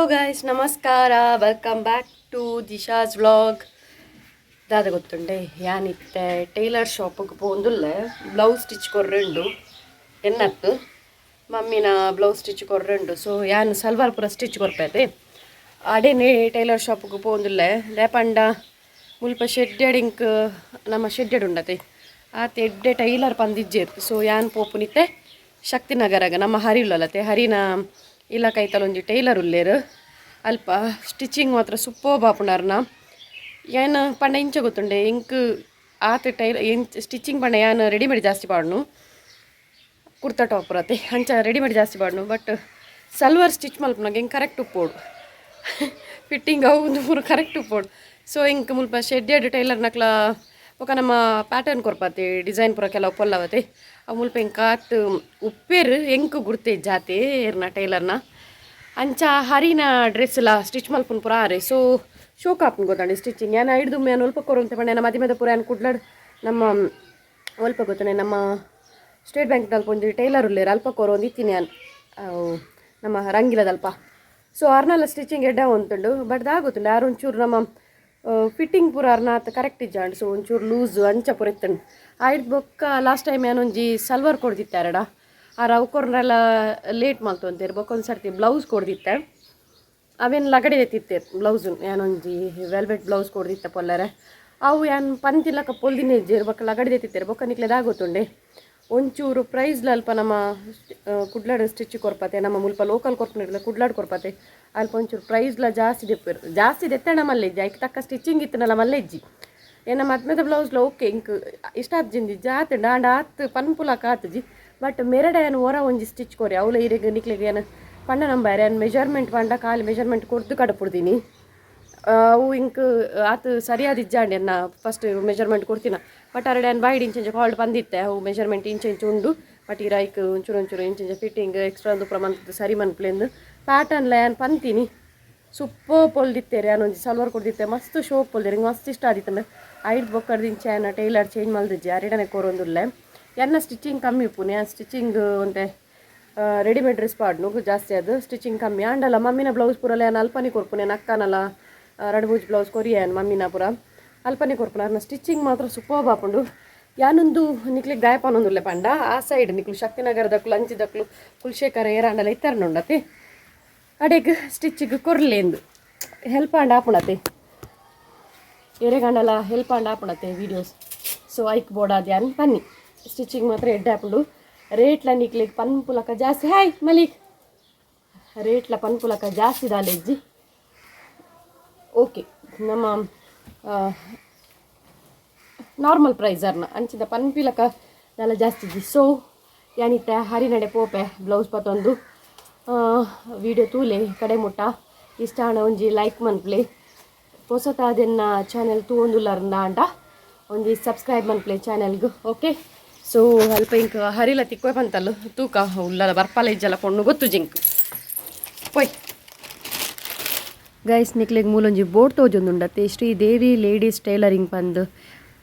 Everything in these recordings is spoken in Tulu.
Guys, ನಮಸ್ಕಾರ. Welcome back to Disha's vlog. ದಾದ ಗೊತ್ತುಂಡೆ, ಯಾನಿತ್ತೆ ಟೈಲರ್ ಶಾಪಿಗೆ ಪೋಂದುಲ್ಲೆ. ಬ್ಲೌಸ್ ಸ್ಟಿಚ್ ಕೊರ್ರೆಂಡು ಎನ್ನತ್ತು ಮಮ್ಮಿನ ಬ್ಲೌಸ್ ಸ್ಟಿಚ್ ಕೊರ್ರೆಂಡು. ಸೊ ಯಾನ್ ಸಲ್ವಾರ್ ಪೂರ ಸ್ಟಿಚ್ ಕೊರ್ಪೈತೆ. ಅಡೇನೆ ಟೈಲರ್ ಶಾಪಿಗೆ ಪೋಂದುಲ್ಲೆ. ಲೇಪಂಡ ಮುಲ್ಪ ಶೆಡ್ಡೆಡ್, ನಮ್ಮ ಶೆಡ್ಡೆಡ್ ಉಂಡತೆ, ಆತ ಎಡ್ಡೆ ಟೈಲರ್ ಪಂದಿಜ್ಜೇರ್. ಸೊ ಯಾನ್ ಪೋಪುನಿತ್ತೆ ಶಕ್ತಿನಗರಾಗ ನಮ್ಮ ಹರಿ ಉಲ್ಲಲತೆ, ಹರಿನ ಇಲ್ಲ ಕೈತಲ್ ಒಂಜಿ ಟೈಲರ್ ಉಲ್ಲೇರು. ಅಲ್ಪ ಸ್ಟಿಚಿಂಗ್ ಮಾತ್ರ ಸೂಪರ್ಬ್ ಆಪುಂಡಾರ್ನ. ಯಾನ್ ಪಂಡ ಇಂಚ ಗೊತ್ತುಂಡೆ, ಎಂಕ್ ಆತ ಟೈಲ್ ಎಂಚ್ ಸ್ಟಿಚಿಂಗ್ ಪಂಡ ಯಾನ್ ರೆಡಿಮೇಡ್ ಜಾಸ್ತಿ ಪಾಡ್ನು. ಕುರ್ತಾ ಟಾಪ್ ರತೆ ಅಂಚ ರೆಡಿಮೇಡ್ ಜಾಸ್ತಿ ಪಾಡ್ನು. ಬಟ್ ಸಲ್ವಾರ್ ಸ್ಟಿಚ್ ಮಲ್ಪುನಾಗ ಎಂಕ್ ಕರೆಕ್ಟ್ ಉಪ್ಪೋಡು, ಫಿಟ್ಟಿಂಗ್ ಅವು ಒಂದು ಪೂರ ಕರೆಕ್ಟ್ ಉಪ್ಪೋಡು. ಸೊ ಎಂಕ್ ಮುಲ್ಪ ಶೆಡ್ಡೆಡ್ ಟೈಲರ್ ನಕ್ಲ ಬೊಕ ನಮ್ಮ ಪ್ಯಾಟರ್ನ್ ಕೊರ್ಪಾತಿ, ಡಿಸೈನ್ ಪೂರ ಕೆಲವು ಪೊಲ್ಲವತೆ. ಅವು ಮುಲ್ಪ ಎಂಕ್ ಆತ್ ಉಪ್ಪೇರು, ಎಂಕ್ ಗುರ್ತೆ ಜಾತಿ ಏರ್ನ ಟೈಲರ್ನ. ಅಂಚ ಹರಿನ ಡ್ರೆಸ್ ಎಲ್ಲ ಸ್ಟಿಚ್ ಮಲ್ಪುನ್ ಪೂರ ಆರೆ. ಸೊ ಶೋಕ್ ಆಪುಂಡು ಗೊತ್ತಾಂಡಿ ಸ್ಟಿಚಿಂಗ್. ಯಾನ್ ಐಡ್ದು ಯಾನ್ ಒಲ್ಪ ಕೊರಂತೆ ಪಂಡ, ಮದಿಮೆದ ಪೂರ ಯಾನ್ ಕುಡ್ಲಡ್ ನಮ್ಮ ಒಲ್ಪ ಗೊತ್ತನೆ, ನಮ್ಮ ಸ್ಟೇಟ್ ಬ್ಯಾಂಕ್ ಅಲ್ಪ ಒಂಜಿ ಟೈಲರ್ ಉಲ್ಲೇರು, ಅಲ್ಪ ಕೊರೊಂದು ಇತ್ತೀನಿ ಯಾನ್, ಅವು ನಮ್ಮ ರಂಗಿಲದಲ್ಪ. ಸೊ ಅರ್ನಲ್ಲ ಸ್ಟಿಚಿಂಗ್ ಎಡ್ಡೆ ಉಂಟುಂಡು. ಬಟ್ ದಾದ ಗೊತ್ತುಂಡು, ಆರು ಒಂಚೂರು ನಮ್ಮ ಫಿಟ್ಟಿಂಗ್ ಪೂರ ಅರ್ನ ಆತ್ ಕರೆಕ್ಟ್ ಇಜ್ಜಾಂಡ್. ಸೊ ಒಂಚೂರು ಲೂಸ್ ಅಂಚ ಪೂರ ಇತ್ತುಂಡು. ಆಯ್ತು, ಬೊಕ್ಕ ಲಾಸ್ಟ್ ಟೈಮ್ ಯಾನೊಂಜಿ ಸಲ್ವಾರ್ ಕೊಡ್ದಿತ್ತಾರಡ, ಆ ರವ್ ಕೊರ್ನೆಲ್ಲ ಲೇಟ್ ಮಲ್ತೊಂತೇರು. ಬೊಕ್ಕ ಒಂದು ಸರ್ತಿ ಬ್ಲೌಸ್ ಕೊಡ್ದಿತ್ತೆ, ಅವೇನು ಲಗಡೆ ಎತ್ತಿತ್ತೇರು ಬ್ಲೌಸು. ಯಾನೊಂಜಿ ವೆಲ್ವೆಟ್ ಬ್ಲೌಸ್ ಕೊಡ್ದಿತ್ತ ಪೊಲ್ಲರೆ. ಅವು ಯಾನ್ ಪಂತಿಲಕ ಪೊಲ್ದಿನ ಇಜ್ಜೇರು, ಬೊಕ್ಕ ಲಗಡೆ ಎತ್ತಿತ್ತೇರು. ಬೊಕ್ಕ ನಿಕ್ಲೆ ದಾಗೊತ್ತುಂಡೆ, ಒಂಚೂರು ಪ್ರೈಸ್ಲ ಅಲ್ಪ ನಮ್ಮ ಕುಡ್ಲಾಡ್ ಸ್ಟಿಚ್ ಕೊರ್ಪತೆ, ನಮ್ಮ ಮುಲ್ಪ ಲೋಕಲ್ ಕೊರ್ಪುನಿರ್ಲ ಕುಡ್ಲಾಡ್ ಕೊರ್ಪತೆ. ಅಲ್ಪ ಒಂಚೂರು ಪ್ರೈಸ್ಲ ಜಾಸ್ತಿ ದೆಪ್ಪೇರು. ಜಾಸ್ತಿ ದೆತ್ತಣ ಮಲ್ಲೆಜ್ಜಿ, ಐಕ್ ತಕ್ಕ ಸ್ಟಿಚಿಂಗ್ ಇತ್ತನಲ್ಲ ಮಲ್ಲೆಜ್ಜಿ. ಏನ ಮದ್ಮೆದ ಬ್ಲೌಸ್ಲ ಓಕೆ, ಇಂಕ್ ಇಷ್ಟ ಆತ್ಜಿಂದಿ ಜಾತ್ಂಡ. ಆಂಡ ಆತ್ ಪನ್ಪುಲಕ ಆತುಜಿ. ಬಟ್ ಮೆರಡ ಏನು ಒರ ಒಂಜಿ ಸ್ಟಿಚ್ ಕೊರಿ ಅವಲ ಇರೆಗ್ ನಿಕ್ಲೆಗ್ ಏನು ಪಂಡ ನಂಬಾರೆ. ಏನು ಮೆಜರ್ಮೆಂಟ್ ಪಂಡ ಖಾಲಿ ಮೆಜರ್ಮೆಂಟ್ ಕೊರ್ದು ಕಡಪುಡ್ದೀನಿ. ಅವು ಇಂಕ್ ಆತ್ ಸರಿಯಾದ ಇಜ್ಜಾಂಡಿ ಎನ್ನ ಫಸ್ಟ್ ಮೆಜರ್ಮೆಂಟ್ ಕೊಡ್ತೀನ. ಬಟ್ ಅರಡೆ ಯಾನ್ ಬಾಯ್ಡ್ ಇಂಚ ಇಂಚ ಕಾಲ್ಡ್ ಬಂದಿತ್ತೆ, ಅವು ಮೆಜರ್ಮೆಂಟ್ ಇಂಚ ಇಂಚ ಉಂಡು, ಬಟ್ ಇರೈಕ್ ಒಂಚೂರು ಒಂಚೂರು ಇಂಚ ಇಂಚ ಫಿಟ್ಟಿಂಗ್ ಎಕ್ಸ್ಟ್ರಾ ಒಂದು ಪೂರ ಸರಿ ಮನ್ಪ್ಲೆಂದು ಪ್ಯಾಟರ್ನ್ಲ ಯಾನ್ ಪಂತೀನಿ. ಸೂಪರ್ ಪೊಲ್ದಿತ್ತೇರೆ. ಯಾನ್ ಒಂಜಿ ಸಲ್ವಾರ್ ಕೊಡ್ದಿತ್ತೆ, ಮಸ್ತ್ ಶೋಕ್ ಪೊಲ್ದಿರಿ, ಮಸ್ತ್ ಇಷ್ಟ ಆದಿತ್ತಂಡೆ. ಐಡ್ ಬೊಕ್ಕಡ್ದಿಂಚ ಯಾನ ಟೈಲರ್ ಚೇಂಜ್ ಮಲ್ದಿಜ್ಜಿ, ಅರೆಡನೆ ಕೊರೊಂದುಲ್ಲೆ. ಎನ್ನ ಸ್ಟಿಚಿಂಗ್ ಕಮ್ಮಿ ಉಪ್ಪುನಿ. ಆ ಸ್ಟಿಚಿಂಗ್ ಒಂತೆ ರೆಡಿಮೇಡ್ ಡ್ರೆಸ್ ಪಾಡ್ನು ಜಾಸ್ತಿ, ಅದು ಸ್ಟಿಚಿಂಗ್ ಕಮ್ಮಿ. ಆಂಡಲ ಮಮ್ಮಿನ ಬ್ಲೌಸ್ ಪೂರಲ್ಲ ಯಾನ್ ಅಲ್ಪನಿ ಕೊರ್ಪುನೆ. ಅಕ್ಕನಲ್ಲ ರಡ್ಡ್ ಮೂಜಿ ಬ್ಲೌಸ್ ಕೊರಿಯಾನ್, ಮಮ್ಮಿನ ಪೂರ ಅಲ್ಪನಿ ಕೊರ್ಪುನ. ಅರ್ನ ಸ್ಟಿಚಿಂಗ್ ಮಾತ್ರ ಸೂಪರ್ಬ್ ಆಪುಂಡು. ಯಾನೊಂದು ನಿಕ್ಲೆಗ್ ದಾಯ ಪನೊಂದುಲ್ಲೆ ಪಂಡ, ಆ ಸೈಡ್ ನಿಕ್ಲು ಶಕ್ತಿನಗರದಕ್ಲು, ಅಂಚಿದಕ್ಲು, ಕುಲ್ಶೇಖರ ಏರಾಂಡಲ ಇತ್ತರ್ನುಂಡತೆ, ಅಡೆಗ್ ಸ್ಟಿಚ್ಗೆ ಕೊರ್ಲೇಂದು. ಹೆಲ್ಪ್ ಆಂಡ ಆಪುಣತೆ, ಎರೆಗಂಡಲ ಹೆಲ್ಪ್ ಆಂಡ ಆಪುಣತೆ ವೀಡಿಯೋಸ್. ಸೊ ಐಕ್ ಬೋಡಾದ ಯಾನ್ ಬನ್ನಿ. ಸ್ಟಿಚಿಂಗ್ ಮಾತ್ರ ಎಡ್ಡೆ ಆಪುಂಡು. ರೇಟ್ಲ ನಿಕ್ಲೆಗ್ ಪನ್ಪುಲಕ ಜಾಸ್ತಿ. ಹಾಯ್ ಮಲಿಕ್. ರೇಟ್ಲ ಪನ್ಪುಲಕ ಜಾಸ್ತಿ ದಾಲೆಜ್ಜಿ. ಓಕೆ, ನಮ್ಮ ನಾರ್ಮಲ್ ಪ್ರೈಸ್ ಅರ್ನ ಅಂಚಿದ ಪನ್ಪಿಲಕ ದಾಲ ಜಾಸ್ತಿ ಇಜ್ಜಿ. ಸೊ ಯಾನಿತ್ತೆ ಹರಿನಡೆ ಪೋಪೆ ಬ್ಲೌಸ್ ಪತ್ತೊಂದು. ವೀಡಿಯೋ ತೂಲೆ ಕಡೆ ಮುಟ್ಟ. ಇಷ್ಟ ಆಂಡ ಒಂಜಿ ಲೈಕ್ ಮನ್ಪ್ಲೆ. ಪೊಸತಾದೆನ್ನ ಚಾನೆಲ್ ತೂವೊಂದುಲ್ಲರ್ಂದ ಅಂಡ ಒಂಜಿ ಸಬ್ಸ್ಕ್ರೈಬ್ ಮನ್ಪ್ಲೆ ಚಾನೆಲ್ಗ್. ಓಕೆ, ಸೊ ಅಲ್ಪ ಇಂಕ್ ಹರಿಲ ತಿಕ್ವೆ ಪಂತಲ್ಲು. ತೂಕ ಉಲ್ಲಲ ಬರ್ಪಾಲ ಇಜ್ಜಲ್ಲ ಪೊಣ್ಣು ಗೊತ್ತು ಜಿಂಕ್. ಪೊಯ್ ಗೈಸ್, ನಿಕ್ಲೆಗ್ ಮೂಲೊಂಜಿ ಬೋರ್ಡ್ ತೋಜೊಂದುಂಡತ್ತೆ, ಶ್ರೀ ದೇವಿ ಲೇಡೀಸ್ ಟೈಲರಿಂಗ್ ಪಂದ್.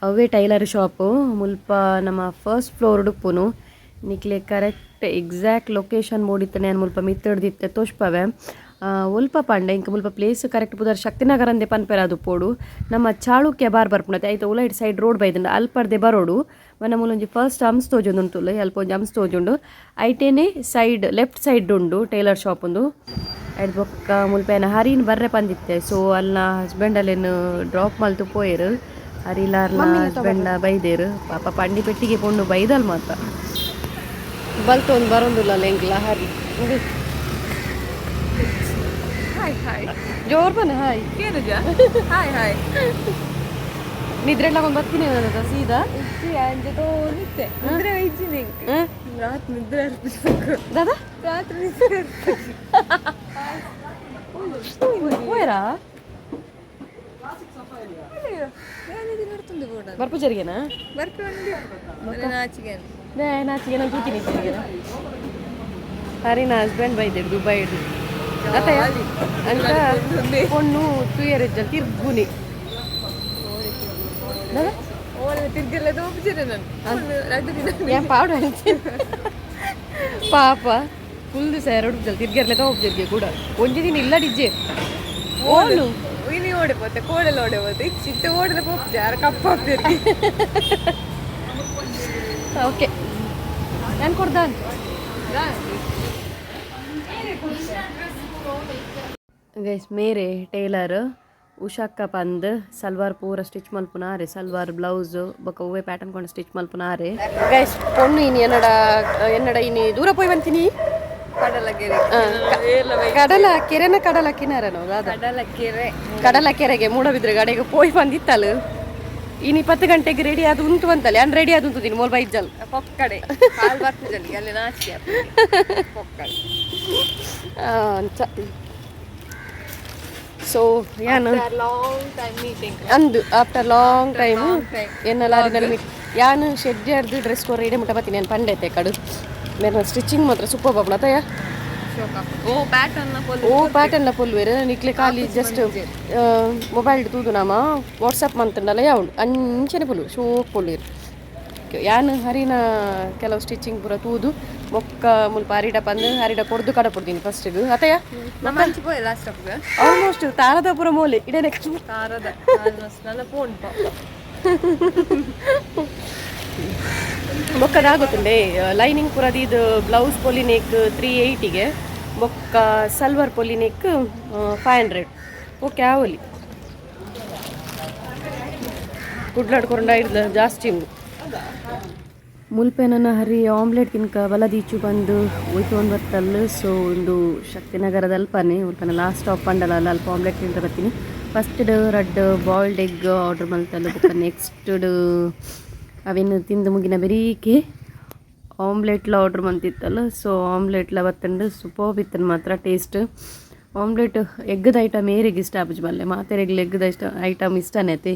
ಅವೇ ಟೈಲರ್ ಶಾಪು. ಮುಲ್ಪ ನಮ್ಮ ಫಸ್ಟ್ ಫ್ಲೋರ್ ಉಪ್ಪುನು. ನಿಕ್ಲೆ correct exact location ಬೋಡಿತ್ತನೆ ಯಾನ್ ಮುಲ್ಪ ಮಿತ್ತಡ್ದಿತ್ತೆ ತೋಷ್ಪವೆ. ಒಲ್ಪ ಪಂಡ ಇಂಕ ಮುಲ್ಪ ಪ್ಲೇಸ್ ಕರೆಕ್ಟ್ ಪುದರ್ ಶಕ್ತಿನಗರ ಅಂದೆ ಪನ್ಪೆರ ಅದು ಪೋಡು. ನಮ್ಮ ಚಾಳುಕ್ಯ ಬಾರ್ ಬರ್ಪುನತೆ, ಐತ ಉಲೈಟ್ ಸೈಡ್ ರೋಡ್ ಬೈದುಂಡು, ಅಲ್ಪರ್ದೆ ಬರೋಡು. ಮನ ಮೂಲೊಂಜಿ ಫಸ್ಟ್ ಹಂಪ್ಸ್ ತೋಜೊಂದುಂಟುಲ್ಲ, ಅಲ್ಪ ಒಂಜಿ ಹಂಪ್ಸ್ ತೋಜುಂಡು. ಐಟೇನೆ side left side ಉಂಡು ಟೈಲರ್ ಶಾಪ್ ಉಂದು. ಐಡ್ ಬೊಕ್ಕ ಮುಲ್ಪ ಏನ ಹರಿನ್ ಬರ್ರೆ ಪಂದಿತ್ತೆ. ಸೊ ಅಲ್ನ ಹಸ್ಬೆಂಡ್ ಅಲ್ಲೇನು ಡ್ರಾಪ್ ಮಲ್ತು ಪೋಯೆರು. ಹರಿಲಾರ್ನ ಹಸ್ಬೆಂಡ್ ಬೈದೇರು ಪಾಪ. ಪಂಡಿ ಪೆಟ್ಟಿಗೆ ಪೊಣ್ಣು ಬೈದಲ್ ಮಾತ ಬಲ್ತೊಂದು ಬರೋಂದುಲ್ಲ ಎಂಕ್ಲ ಹರಿ. Hi hi. ಜೋರ್ ಬನ್ನ ಹಾಯ್. ಕೇನುಜ hi hi. ನಿದ್ರೆ ಒಂದು ಬರ್ತೀನಿ ನನ್ನ ಸೀದಾ. ಇಜ್ಜಿ, ಅಂಜೆ ತೋನಿತ್ತೆ ನಿದ್ರೆ ಇಜ್ಜಿ ನಿಂಕ್. ರಾತ್ರಿ ನಿದ್ರೆ ಅರ್ಪಿಸಬೇಕು. ದಾದಾ? ರಾತ್ರಿ ನಿದ್ರೆ ಅರ್ಪಿಸಿ. ಹೋಯರಾ? ಯಾನಿದು ನಡ್ತುಂದು ಬೋಡ. ಬರ್ಪು ಜರಿಗೆನಾ? ಬರ್ಪೆ ಉಂಡು ನಾಚಿಗೆ. ನಾಚಿಗೆ ನಾನು ತೂತೀನಿ ಜರಿಗೆನ. ಹರಿನ ಹಸ್ಬೆಂಡ್ ಬೈದಿರು ದುಬೈ ಅಂತ. ಪೊಣ್ಣು ತೂಯರೆಜ್ಜ ತಿರ್ಗುನಿ. ದಾದಾ? ಓಲ ತಿರ್ಗೆಲ್ಲ ತೋಪುಜೆ ನಾನು 2 ದಿನ. ಏನ್ ಪಾಡು ಪಾಪ. ಫುಲ್ ಸೇರೋಡು ತಿರ್ಗಿರ್ಲೆಕ್ಕ ಹೋಗ್ತಿರ್ಗೆ ಕೂಡ ಒಂಜಿ ದಿನ ಇಲ್ಲ ಡಿಜ್ಜೆ ಓಲು ಇನಿ ಓಡೆ ಪೋತೆ ಕೋಡೆಲ ಓಡೆ ಪೋತೆ ಚಿತ್ತ ಓಡಲ ಪೋಪುಜೆ ಯಾರ ಕಪ್ಪ ಹಾಕ್ತಿರ್ಗೆ. ಓಕೆ, ನಾನು ಕೊಡ್ದಾನ್. ಗೈಸ್, ಮೇರೆ ಟೇಲರ್ ಉಷಾಕ್ಕ ಪಂದ್ ಸಲ್ವಾರ್ ಪೂರ ಸ್ಟಿಚ್ ಮಲ್ಪುನಾರೆ. ಸಲ್ವಾರ್, ಬ್ಲೌಸ್ ಬೊಕ ಹೂವೆ ಪ್ಯಾಟರ್ನ್ ಕೊಂಡು ಸ್ಟಿಚ್ ಮಲ್ಪುನಾರೆ. ಗೈಸ್, ಪೊಣ್ಣು ಇನಿ ಎನ್ನಡ ಎನ್ನಡ ಇನಿ ದೂರ ಪೋಯ್ ಬಂತೀನಿ. ಕಡಲಗೆರೆ. ಕಡಲ ಕೆರೆನ ಕಡಲ ಕಿನಾರನೋ ದಾದ? ಕಡಲಕೆರೆ. ಕಡಲ ಕೆರೆಗೆ ಮೂಡಬಿದ್ರೆ ಗಡೆಗೆ ಪೋಯ್ ಬಂದಿತ್ತಲು. ಇನಿ 10 ಗಂಟೆಗೆ ರೆಡಿ ಅದು ಉಂಟು ಅಂತಲ್ಲ. ನಾನು ರೆಡಿ ಅದು ಉಂಟು ಮೋಲ್ ಬೈಜಲ್. ಪೊಕ್ಕಡೆ ಕಾಲ್ ಬರ್ತದೆ ಅಲ್ಲಿ, ನಾಚಿಕೆ ಆಗ್ತದೆ. ಪೊಕ್ಕಡೆ. ಅಂತ ಸೊ ಯಾನು long time meeting. ಅಂದು after long time. Time. ಎನ್ನಲಾರಿನಲ್ಲಿ meet. ಯಾನು ಶೆಡ್ಜರ್ದು ಡ್ರೆಸ್ ಕೊರ ಇಡೆ ಮುಟ್ಟ ಬತ್ತೀನಿ. ನಾನು ಪಂಡೈತೆ ಕಡು ಮೇರೆ ಸ್ಟಿಚಿಂಗ್ ಮಾತ್ರ ಸೂಪರ್ ಬಾಬುಣ ತಯ. ಓ ಪ್ಯಾಟರ್ನ್. ಓ ಪ್ಯಾಟರ್ನ್ ಪೊಲ್ವೇರು ನಿಕ್ಲೆ ಖಾಲಿ ಜಸ್ಟ್ ಮೊಬೈಲ್ ತೂದು ನಾಮ ವಾಟ್ಸಪ್ ಮಂತಂಡಲ ಯಾವುಂಡು ಅಂಚನೆ ಪೊಲ್ಲು ಶೋಕ್ ಪೊಲ್ವೇರು. ಯಾನು ಹರಿನ ಕೆಲವು ಸ್ಟಿಚಿಂಗ್ ಪೂರ ತೂದು ಬೊಕ್ಕ ಮುಲ್ಪ ಹರಿಡ ಪಂದು ಹರಿಡ ಕೊಡ್ದು ಕಡ ಪೊಡ್ತೀನಿ ಫಸ್ಟಿಗೆ ಅತಯ. ನಮ್ಮ ಅಂಚಿ ಪೋಯ್ ಲಾಸ್ಟ್ ಅಪ್ಗ. ಆಲ್ಮೋಸ್ಟ್ ತಾರದಪುರ ಮೋಲೆ ಇಡನೆ. ತಾರದ ಆಲ್ಮೋಸ್ಟ್ ನನ್ನ ಫೋನ್. ಬೊಕ್ಕದಾಗುತ್ತುಂಡೆ ಲೈನಿಂಗ್ ಪೂರ ಇದು ಬ್ಲೌಸ್ ಪೊಲಿನೆಕ್ 380ಗೆ, ಬೊಕ್ಕ ಸಲ್ವಾರ್ ಪೊಲಿನೆಕ್ 500. ಓಕೆ, ಆವಲಿ ಕುಡ್ಲಾಡ್ ಕೊರಂಡ ಇಡ್ದ ಜಾಸ್ತಿ ಉಂಡು. ಮುಲ್ಪೆನನ ಹರಿ ಆಮ್ಲೆಟ್ ತಿನ್ಕ ಬಲದೀಚು ಬಂದು ಒಯ್ತು ಬತ್ತಲ್ಲು. ಸೊ ಒಂದು ಶಕ್ತಿನಗರದ ಅಲ್ಪನೆ ಮುಲ್ಪನ ಲಾಸ್ಟ್ ಸ್ಟಾಪ್ ಪಂಡಲ ಅಲ್ಲ, ಅಲ್ಪ ಆಮ್ಲೆಟ್ ತಿಂತ ಬರ್ತೀನಿ. ಫಸ್ಟ್ ರಡ್ಡ್ ಬಾಯ್ಲ್ಡ್ ಎಗ್ ಆರ್ಡರ್ ಮಲ್ತಲ್ಲ. ಬೊಕ್ಕ ನೆಕ್ಸ್ಟ್ ಅವೇನು ತಿಂದು ಮುಗಿನ ಬೆರೀಕೆ ಆಮ್ಲೆಟ್ಲ ಆರ್ಡ್ರ್ ಮಂತಿತ್ತಲ್ಲ. ಸೊ ಆಮ್ಲೆಟ್ಲ ಬತ್ತಂಡು ಸೂಪರ್ಬ್ ಇತ್ತನ್ ಮಾತ್ರ ಟೇಸ್ಟ್. ಆಮ್ಲೆಟ್ ಎಗ್ಗದ ಐಟಮ್ ಏರಿಗೆ ಇಷ್ಟ ಆಪುಜಿ ಮಲ್ಲೆ ಮಾತೆರೆಗ್ಲ ಎಗ್ಗದ ಇಷ್ಟ ಐಟಮ್ ಇಷ್ಟನೇ ಐತೆ.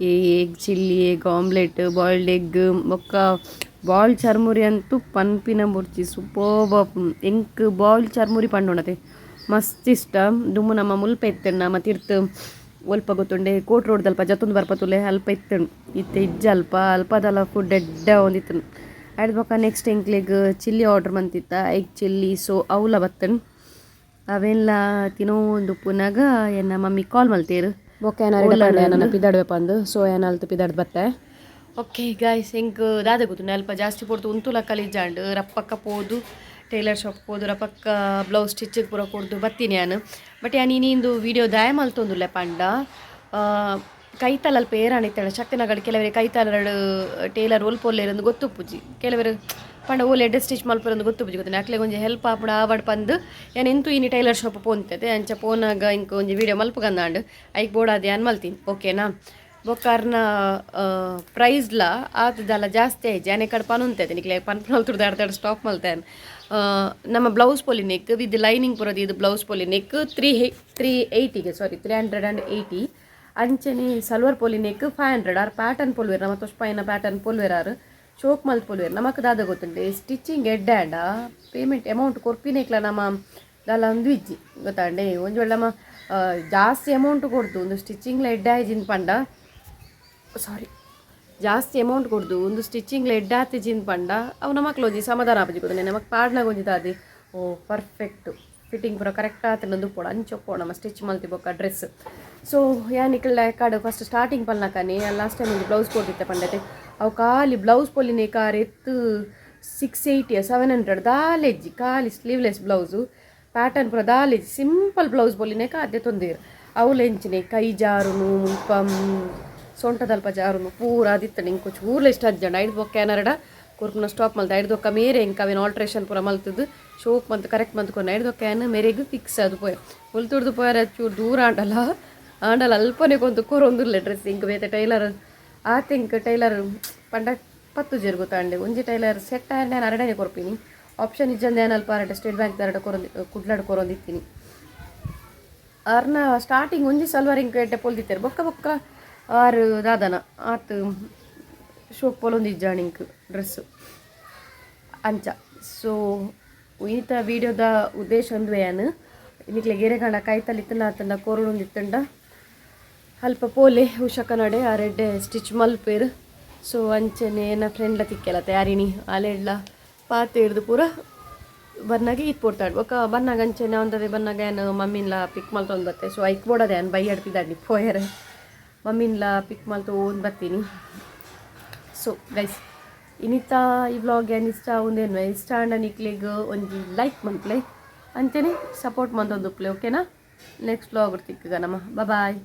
ಈ egg chilli, egg omelette, boiled egg, ಬೊಕ್ಕ ಬಾಯ್ಲ್ಡ್ ಚರ್ಮುರಿ ಅಂತೂ ಪನ್ಪಿನ ಬೊರ್ಚಿ, ಸೂಪರ್ಬ್. ಎಂಕ್ ಬಾಯ್ಲ್ಡ್ ಚರ್ಮುರಿ ಪಂಡೋಣತೆ ಮಸ್ತ್ ಇಷ್ಟ. ದುಮ್ಮು ನಮ್ಮ ಮುಲ್ಪ ಇತ್ತಣ್ಣ ಮತ್ತು ಇರ್ತು ಒಲ್ಪ ಗೊತ್ತುಂಡೆ ಕೋಟ್ ರೋಡ್ ಅಲ್ಪ ಜತ್ತೊಂದು ಬರ್ಪತುಲೆ ಅಲ್ಪ ಇತ್ತಣ್ ಇತ್ತೆ ಇಜ್ಜ. ಅಲ್ಪ ಅಲ್ಪದಲ್ಲ ಫುಡ್ ಎಡ್ಡ ಒಂದಿತ್ತನು. ಅಯ್ದು ಬೊಕ್ಕ ನೆಕ್ಸ್ಟ್ ಎಂಕ್ಲೆಗ್ ಚಿಲ್ಲಿ ಆರ್ಡ್ರ್ ಮಂತಿತ್ತ, ಎಗ್ ಚಿಲ್ಲಿ. ಸೊ ಅವಲ ಬತ್ತನ್. ಅವೆಲ್ಲ ತಿನ್ನೋಂದು ಪುನಗ ಎನ್ನ ಮಮ್ಮಿ ಕಾಲ್ ಮಲ್ತೇರು. ಬೊಕ್ಕ ಏನಾರು ಪಿದಾಡ್ವೆ ಪಂದು. ಸೊ ಏನಾಲ್ತು ಪಿದಾಡ್ದು ಬತ್ತೆ. ಓಕೆ ಗಾಯ್ಸ್, ಎಂಕ್ ದಾದ ಗೊತ್ತು, ಅಲ್ಪ ಜಾಸ್ತಿ ಪೊರ್ತು ಉಂತುಲ ಕಲಿಜಾಂಡ್. ರಪ್ಪಕ್ಕ ಪೋದು ಟೈಲರ್ ಶಾಪ್ ಪೋದು ರಪಕ್ಕ ಬ್ಲೌಸ್ ಸ್ಟಿಚ್ ಪೂರ ಕೊಡ್ದು ಬತ್ತೀನಿ ಯಾನು. ಬಟ್ ಯಾನ್ ಇನ್ನಿಂದು ವೀಡಿಯೋ ದಾಯ ಮಲ್ತೊಂದುಲ್ಲೆ ಪಂಡ ಕೈತಲ್ ಅಲ್ಪ ಏರಾಣಿತ್ತಳ ಶಕ್ತಿನಗಡ. ಕೆಲವರೆ ಕೈತಲಡು ಟೇಲರ್ ಒಲ್ಪೊಲ್ಲೇರಂದು ಗೊತ್ತುಪ್ಪುಜಿ. ಕೆಲವರು ಪಂಡ ಓಲ್ ಎಡ್ಡೆ ಸ್ಟಿಚ್ ಮಲ್ಪರಂದು ಗೊತ್ತುಪ್ಪುಜಿ ಗೊತ್ತು. ಅಕ್ಲೆಗ್ ಒಂಜಿ ಹೆಲ್ಪ್ ಆಪುಡ ಆವಡ್ ಪಂದು ಯಾನ್ ಎಂತು ಇನಿ ಟೈಲರ್ ಶಾಪ್ ಪೋಂತತೆ. ಅಂಚ ಪೋನಾಗ ಇಂಕ್ ಒಂಜಿ ವೀಡಿಯೋ ಮಲ್ಪುಗಂದಾಂಡ್. ಐಕ್ ಬೋಡಾದ ಯಾನ್ ಮಲ್ತೀನಿ, ಓಕೆನಾ? ಬೊಕ್ಕ ಪ್ರೈಸ್ಲ ಆತದಲ್ಲ ಜಾಸ್ತಿ ಆಯ್ತು. ಯಾನೆ ಕಡೆ ಪನುಂತೈತೆ ನಿಕ್ಲೆ ಪನ್ಪುನಲ್ ತುರ್ದು ಅರ್ಧ ಸ್ಟಾಪ್ ಮಲ್ತೇನೆ. ನಮ್ಮ ಬ್ಲೌಸ್ ಪೊಲಿ ನೆಕ್ ವಿತ್ ಲೈನಿಂಗ್ ಪುರದಿ ಇದು ಬ್ಲೌಸ್ ಪೊಲಿ ನೆಕ್ 380ಗೆ, ಸಾರಿ, 380. ಅಂಚನೆ ಸಲ್ವಾರ್ ಪೊಲಿ ನೆಕ್ 500. ಆರ್ ಪ್ಯಾಟರ್ನ್ ಪೊಲ್ವೇರ್ ನಮ್ಮ ತೊಷ್ಪಾಯಿನ ಪ್ಯಾಟರ್ನ್ ಪೊಲ್ವೇರ್ ಆರು ಚೋಕ್ ಮಲ್ತ್ ಪೊಲ್ವೇರ್. ನಮಕ್ ದಾದ ಗೊತ್ತುಂಡೆ, ಸ್ಟಿಚಿಂಗ್ ಎಡ್ಡೆ ಆಂಡ ಪೇಮೆಂಟ್ ಅಮೌಂಟ್ ಕೊರ್ಪಿನೇಕ್ಲ ನಮ್ಮ ದಾಲ ಒಂದು ಇಜ್ಜಿ ಗೊತ್ತಾಂಡೆ. ಒಂಜಿ ವೇಳೆ ನಮ್ಮ ಜಾಸ್ತಿ ಅಮೌಂಟ್ ಕೊಡ್ದು ಒಂದು ಸ್ಟಿಚಿಂಗ್ಲ ಎಡ್ಡೆ ಆಯ್ಜಿನ್ ಪಂಡ, ಸಾರಿ, ಜಾಸ್ತಿ ಅಮೌಂಟ್ ಕೊಡ್ದು ಒಂದು ಸ್ಟಿಚಿಂಗ್ ಎಡ್ಡೆ ಆತಿಜಿನ್ ಪಂಡ ಅವು ನಮಕ್ ಒಂಜಿ ಸಮಾಧಾನ ಆಪುಜಿ ಗೊತ್ತುಂಡೆ. ನಮಕ್ ಪಾಡ್ನಾಗ ಒಂಜಿ ದಾದಿ ಓ ಪರ್ಫೆಕ್ಟ್ ಫಿಟ್ಟಿಂಗ್ ಪೂರ ಕರೆಕ್ಟ್ ಆತಂದು ಪೋಡು ಅಂಚೊಪ್ಪೋ ನಮ್ಮ ಸ್ಟಿಚ್ ಮಲ್ತಿ ಬೊಕ್ಕ ಡ್ರೆಸ್. ಸೊ ಯಾನ್ ಇಕಲ್ಡ ಕಾಡು ಫಸ್ಟ್ ಸ್ಟಾರ್ಟಿಂಗ್ ಪಲ್ನಕನಿ ಲಾಸ್ಟ್ ಟೈಮ್ ಒಂಜಿ ಬ್ಲೌಸ್ ಕೊಡ್ತಿತ್ತೆ ಪಂಡತೆ. ಅವು ಖಾಲಿ ಬ್ಲೌಸ್ ಪೊಲಿನೆ ಕಾರ್ ಎತ್ತು 680, 700 ದಾಲೆಜ್ಜಿ. ಖಾಲಿ ಸ್ಲೀವ್ಲೆಸ್ ಬ್ಲೌಸು ಪ್ಯಾಟರ್ನ್ ಪೂರ ದಾಲೆಜ್ಜಿ. ಸಿಂಪಲ್ ಬ್ಲೌಸ್ ಪೊಲಿನೆ ಅದೇ ತೊಂದಿರು. ಅವು ಎಂಚಿನೆ ಕೈ ಜಾರುನು ಮುಲ್ಪ ಸೊಂಟದಲ್ಪ ಜಾರುನು ಪೂರ ಅದಿತ್ತಂಡು. ಇಂಕ್ ಚೂರ್ಲ ಇಷ್ಟ ಅಜ್ಜಂಡ ಐದು ಬೊಕ್ಕ ಏನಾರಡ ಕೊರ್ಪುನ ಸ್ಟಾಪ್ ಮಲ್ತ. ಐದು ಬೊಕ್ಕ ಮೇರೆ ಇಂಕ ಅವೇನು ಆಲ್ಟ್ರೇಷನ್ ಪೂರ ಮಲ್ತದ್ದು ಶೋಕ್ ಮಂತ್ ಕರೆಕ್ಟ್ ಮಂತ್ಕೊಂಡು ಐದು ಬೊಕ್ಕ ಏನ್ ಮೇರೆಗ್ ಫಿಕ್ಸ್ ಅದು ಪೋಯ ಮುಲ್ತುರ್ದು ಪೋಯರ ಚೂರು ದೂರ ಆಂಡಲ ಆಂಡಲ ಅಲ್ಪನೆ ಕೊಂತು ಕೊರೊಂದುಲ್ಲೆ ಡ್ರೆಸ್. ಇಂಕ್ ಬೇತೆ ಟೈಲರ್ ಆತ ಇಂಕ್ ಟೈಲರ್ ಪಂಡ ಪತ್ತು ಜೇರು ಗೊತ್ತಾಂಡೆ. ಒಂಜಿ ಟೈಲರ್ ಸೆಟ್ ಆಂಡ ನಾನು ಅರಡನೆ ಕೊರ್ಪಿನಿ. ಆಪ್ಷನ್ ಇಜ್ಜಂದೆ ನಾನು ಅಲ್ಪ ಅರಡ ಸ್ಟೇಟ್ ಬ್ಯಾಂಕ್ ಅರಡ ಕೊರೊಂದು ಕುಡ್ಲಾಡ್ ಕೊರೊಂದಿತ್ತೀನಿ. ಅರ್ನ ಸ್ಟಾರ್ಟಿಂಗ್ ಒಂಜಿ ಸಲ್ವಾರ್ ಇಂಕ್ ಎಡ್ಡೆ ಪೊಲ್ದಿತ್ತಾರೆ. ಬೊಕ್ಕ ಬೊಕ್ಕ ಆರು ದಾದನ ಆತು ಶೋಕ್ ಪೊಲೊಂದು ಇಜ್ಜಾಣ ಇಂಕ್ ಡ್ರೆಸ್ಸು ಅಂಚ. ಸೊ ಈತ ವೀಡಿಯೋದ ಉದ್ದೇಶ ಒಂದುವೆ ಯಾನು ನಿಕ್ಲೆ ಗೆರೆಗಂಡ ಕೈತಲ್ ಇತ್ತಂಡ ಆತಂಡ ಕೋರುಡೊಂದು ಅಲ್ಪ ಪೋಲೆ ಉಷಕ ನಡೆ ಆ ರೆಡ್ಡೆ ಸ್ಟಿಚ್ ಮಲ್ಪೇರು. ಸೊ ಅಂಚನೆ ಎನ್ನ ಫ್ರೆಂಡ್ಲ ತಿಕ್ಕೆಲ್ಲ ತಯಾರಿನಿ ಆಲೆಡ್ಲ ಪಾತೆ ಹಿಡ್ದು ಪೂರ ಬನ್ನಾಗ ಈತ್ ಪೋಡ್ತಾಡ್ ಬೊಕ ಬನ್ನಾಗ ಅಂಚೆನೆ ಒಂದದೆ ಬನ್ನಾಗ ಏನು ಮಮ್ಮಿನ್ಲ ಪಿಕ್ ಮಲ್ತೊಂದು ಬತ್ತೆ. ಸೊ ಐಕ್ ಬೋಡದೆ ಏನು ಬೈ ಅಡ್ಪಿದಾಡ್ನಿ ಪೋಯರೆ ಮಮ್ಮಿನ್ಲ ಪಿಕ್ ಮಲ್ತೊಂದು ಬರ್ತೀನಿ. ಸೊ ಗೈಸ್, ಇನಿತ ಈ ವ್ಲಾಗ್ ಏನು ಇಷ್ಟ ಉಂದೇನು ಇಷ್ಟ ಆಂಡ ನಿಕ್ಲೆಗ್ ಒಂಜಿ ಲೈಕ್ ಮನ್ಪ್ಲೆ, ಅಂಚೆನೆ ಸಪೋರ್ಟ್ ಮಂತೊಂದುಪ್ಲೆ, ಓಕೆನಾ? ನೆಕ್ಸ್ಟ್ ವ್ಲಾಗ್ ತಿಕ್ಕಗ ನಮ್ಮ. ಬಾಯ್.